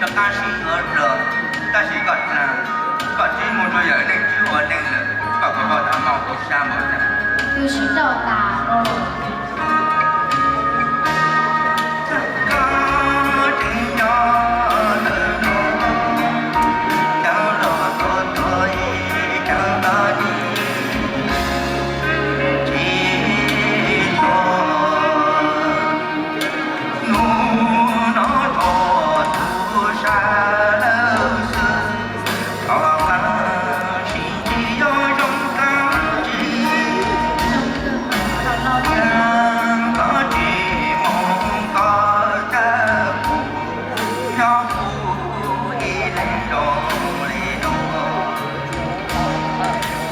Rov qab sib yuav los, tab sis koj dlaag, koj tsis mus rau yawm neeg tsis ua neeg lawm, koj puas paub tas mob kuv sab npaum cas? Twb sib nrauj tas los. Hnub no txog tus sab lawm xwb, thov qab sib ntsib yuav zoo dlaab tsi. Koj tsis moog koj caj kuv, nyob kuv ib leeg zoo li no.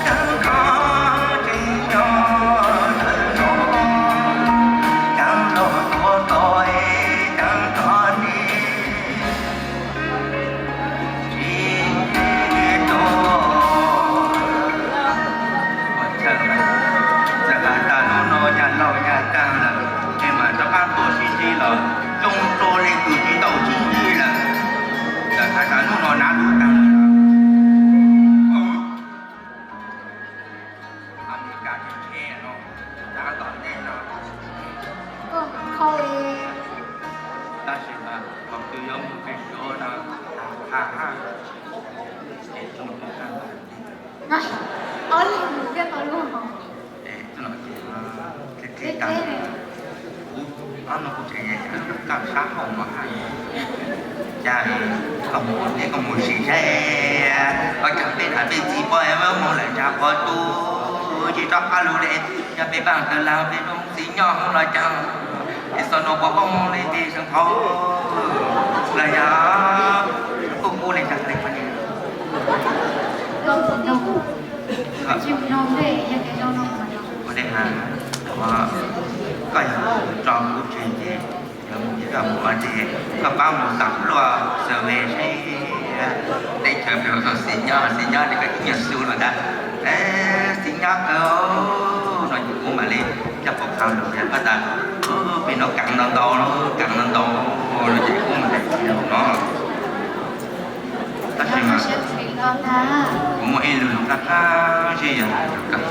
Caag koj tseem nyob ntawm no, caag los tuav tau, caag koj nim tsis tuag. Txawm has tas hnub no yog laug yog taag lawm, es mam rov qab tuaj sib ntsib los zoo dlua li kws tsis tau sib ntsib lawm. Txawm has tas hnub no nav lub taag Amelikas tseem tshe no, cav tom ntej no. Tab sis mas thaum twg yuav mus pem suav no, tag hab, es tub no tag hab. Ob leeg mus thiab tau lub hov. Es tub no ces, kuv, ob no kuv tseem, koj sab hauv no hab. Cas koj mus ua teb koj mus sim saib, koj cov peb nam peb txiv poj mus lawm ntsag qhov tub, tsis tso qab lug li. Yog peb paab tawg lag peb zoo txiv nyob hov los caag, es xo no puas paub moog li peb sab hauv los yog kuj kub li cas li. Ua li has, koj yog tso kuv tseg ces, yog mus ces koj mus ua ntej, koj pab mus xam luaj survey seb teb chaws pem xis nyob, xis nyob li koj ib nyuag xu lawm ntag. Xis nyob kawg no ces kuv mam li coj pov qha lug yog koj tas, pem no kaam ntau ntau, kaam ntau ntau no ces kuv mam li no. Tab sis mas kuv muaj ib lug lug qab qab zib yog koj.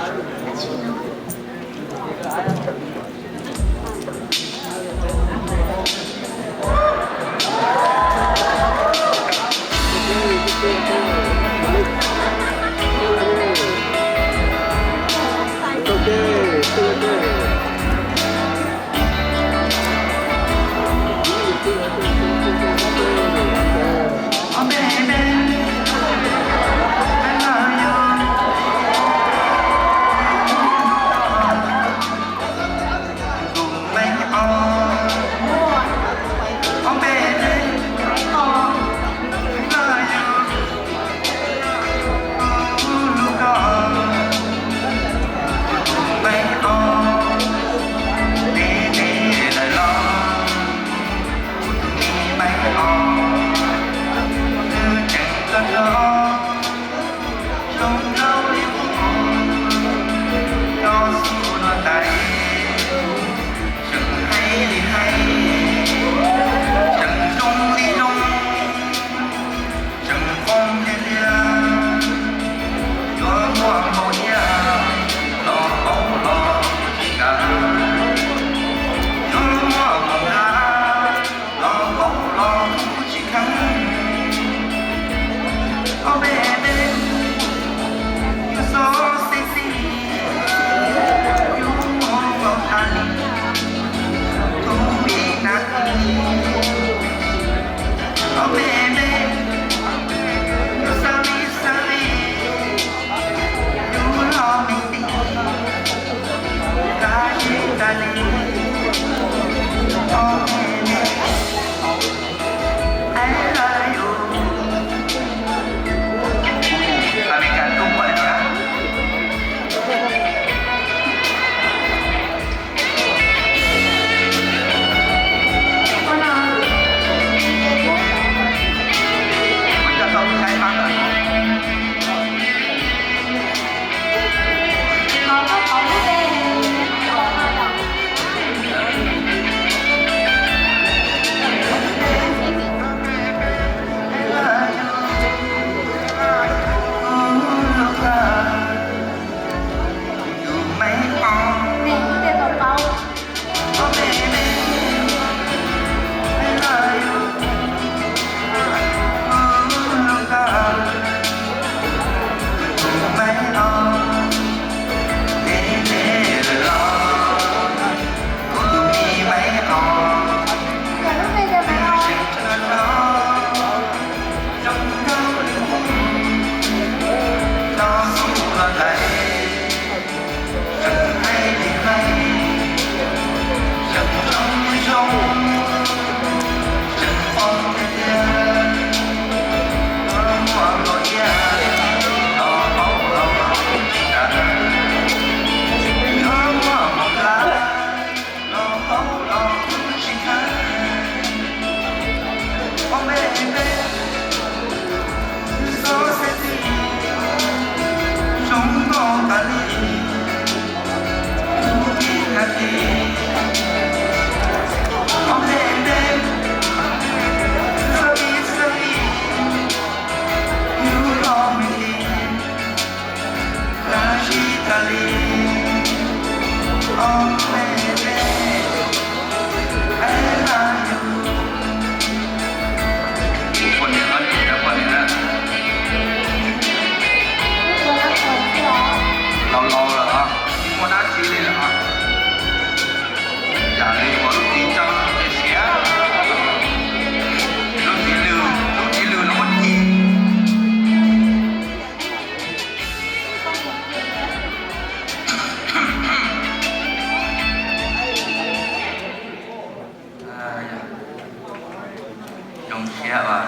Zoo siab uas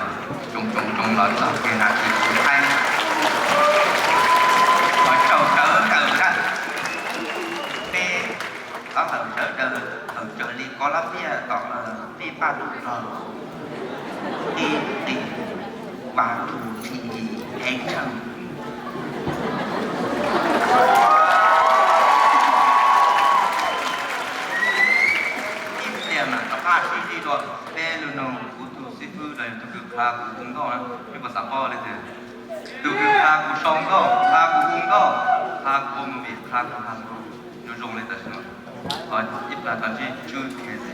tsoom tsoom tsoom los txog kiag na, kuv thaij qhov tsaug sawv daws na. Peb txhawb sawv daws, thaum raws li koj lab tiaj tom peb paj lug rog, peb qis paj lug tsis heev tshaj. Ib pliag mas rov qab sib ntsib dua. Peb lug nug kuv tus xib fwb los yog tus kws qha kuv hu nkauj na, peb puas xav paub leej twg? Tus kws qha kuv sau nkauj, qha kuv hu nkauj, qha kuv ua movie, qha kuv ua zoo zoo li tam sim no. Ib plag tau ntsib Tswb Khees.